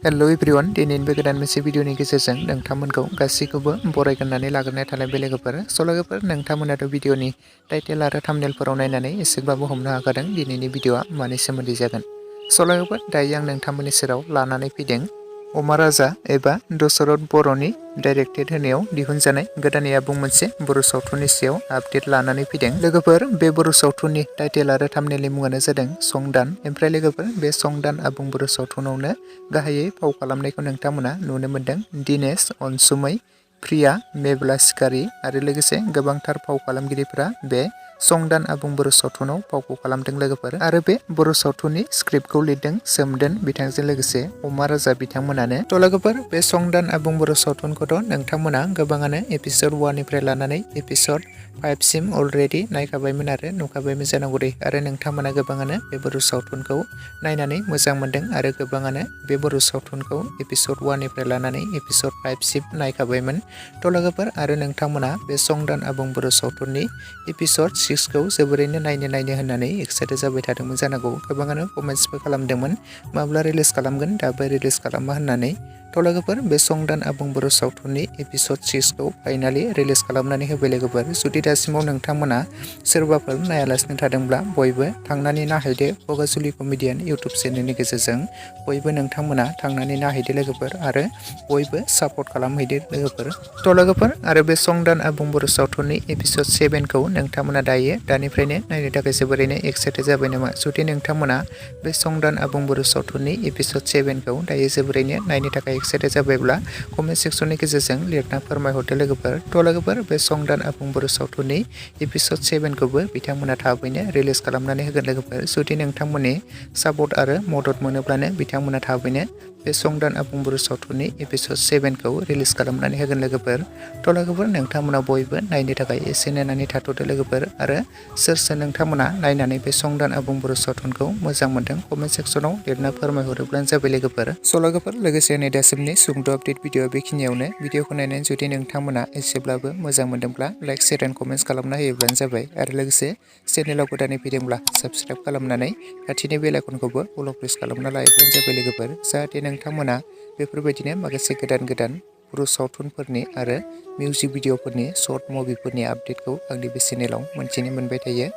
Hello everyone दिनैनिबो गोदान मोनसे भिडिअनि गेजेरजों नोंथांमोनखौ गासैखौबो बरायग्रोनानै लाग्रोनाय थानाय लोगोफोर लोगोफोर नोंथांमोनाथ' भिडिअनि टाइटेल आरो थाम्बनेलफोराव नायनानै एसेबाबो हमनो हाखादों दिनैनि भिडिअआ मानि सोमोन्दै जागोन। लोगोफोर दायो आं नोंथांमोननि सेराव लानानै फैदों अमा राजा एबा दशरथ बर'नि डाइरेक्टेड होनायाव दिहुनजानाय गोदानै आबुं मोनसे बर' सावथुननि सायाव आपडेट लानानै फैदों। लोगोफोर बे बर' सावथुननि टाइटेल आरो थाम्बनेलनि मुङानो जादों संदान। ओमफ्राय लोगोफोर बे संदान आबुं बर' सावथुनावनो गाहायै फाव खालामनायखौ नोंथांमोना नुनो मोन्दों दिनेश, अनसुमै, प्रिया, मेब्ला सिखारि आरो लोगोसे गोबांथार फाव खालामगिरिफोरा बे संदान आबुं बर' सावथुनाव फावखौ खालामदों लोगोफोर। आरो बे बर' सावथुननि स्क्रिप्टखौ लिरदों सोमदोन बिथांजों लोगोसे अमा राजा बिथांमोनानो। लोगोफोर बे संदान आबुं बर' सावथुनखौथ' नोंथांमोना गोबाङानो एपिसड 1 निफ्राय लानानै एपिसड 5 सिम अलरेडि नायखाबायमोन आरो नुखाबायमोन जानांगौ दे। आरो नोंथांमोना गोबाङानो बे बर' सावथुनखौ नायनानै मोजां मोन्दों आरो गोबाङानो बे बर' सावथुनखौ एपिसड 1 निफ्राय लानानै एपिसड 5 सिम नायखाबायमोन। लोगोफोर आरो नोंथांमोना बे संदान आबुं बर' सावथुननि एपिसड 6 खौ जोबोरैनो नायनो होननानै एक्साइटेड जाबाय थादोंमोन जानांगौ। गोबाङानो कमेन्ट्सबो खालामदोंमोन माब्ला रिलिज खालामगोन, दाबो रिलिज खालामा होननानै। लोगोफोर बे संदान आबुं बर' सावथुननि एपिसड 6 खौ फाइनालि रिलिज खालामनानै होबाय लोगोफोर। जुदि दासिमाव नोंथांमोना सोरबाफोर नायालासिनो थादोंब्ला बयबो थांनानै नायहैदो बगाजुलि कमेडियान इउटुब चेनेलनि गेजेरजों। बयबो नोंथांमोना थांनानै नायहैदो लोगोफोर आरो बयबो सापर्ट खालामहैदो लोगोफोर। लोगोफोर आरो बे संदान आबुं बर' सावथुननि एपिसड 7 खौ नोंथांमोना दानिफ्रायनो नायनो थाखाय जोबोरैनो एक्साइटेड जाबाय नामा? जुदि नोंथांमोना बे संदान आबुं बर' सावथुननि एपिसड 7 खौ दायो जोबोरैनो नायनो थाखाय एक्साइटेड जाबायब्ला कमेन्ट सेक्सननि गेजेरजों लिरना फोरमायहरदो लोगोफोर। लोगोफोर बे संदान आबुं बर' सावथुननि एपिसड 7 खौबो बिथांमोना थाबैनो रिलिज खालामनानै होगोन लोगोफोर। जुदि नोंथांमोननि सापर्ट आरो मदद मोनोब्लानो बिथांमोना थाबैनो बे संदान आबुं बर' सावथुननि एपिसड 7 खौ रिलिज खालामनानै होगोन लोगोफोर। लोगोफोर नोंथांमोना बयबो नायनो थाखाय एसे नेनानै थाथ'दो लोगोफोर। आरो सोर नोंथांमोना नायनानै बे संदान आबुं बर' सावथुनखौ मोजां मोन्दों कमेन्ट सेक्सनाव लिरना फोरमायहरोब्लानो जाबाय लोगोफोर। लोगोफोर लोगोसे नै दासिमनि सुंद' आपडेट भिडिअ बेखिनियावनो। भिडिअखौ नायनानै जुदि नोंथांमोना एसेब्लाबो मोजां मोन्दोंब्ला लाइक, शेयार एन्ड कमेन्ट्स खालामना होयोब्लानो जाबाय। आरो लोगोसे चेनेलाव गोदानै फैदोंब्ला साबस्क्राइब खालामनानै खाथिनि बेल आइकनखौबो अल प्रेस खालामना लायोब्लानो जाबाय लोगोफोर। जाहाथे नोंथांमोना बेफोरबायदिनो माखासे गोदान बर' सावथुनफोरनि आरो मिउजिक भिडिअफोरनि शर्ट मुभिफोरनि आपडेटखौ आंनि बे चेनेलाव मोनथिनो मोनबाय थायो।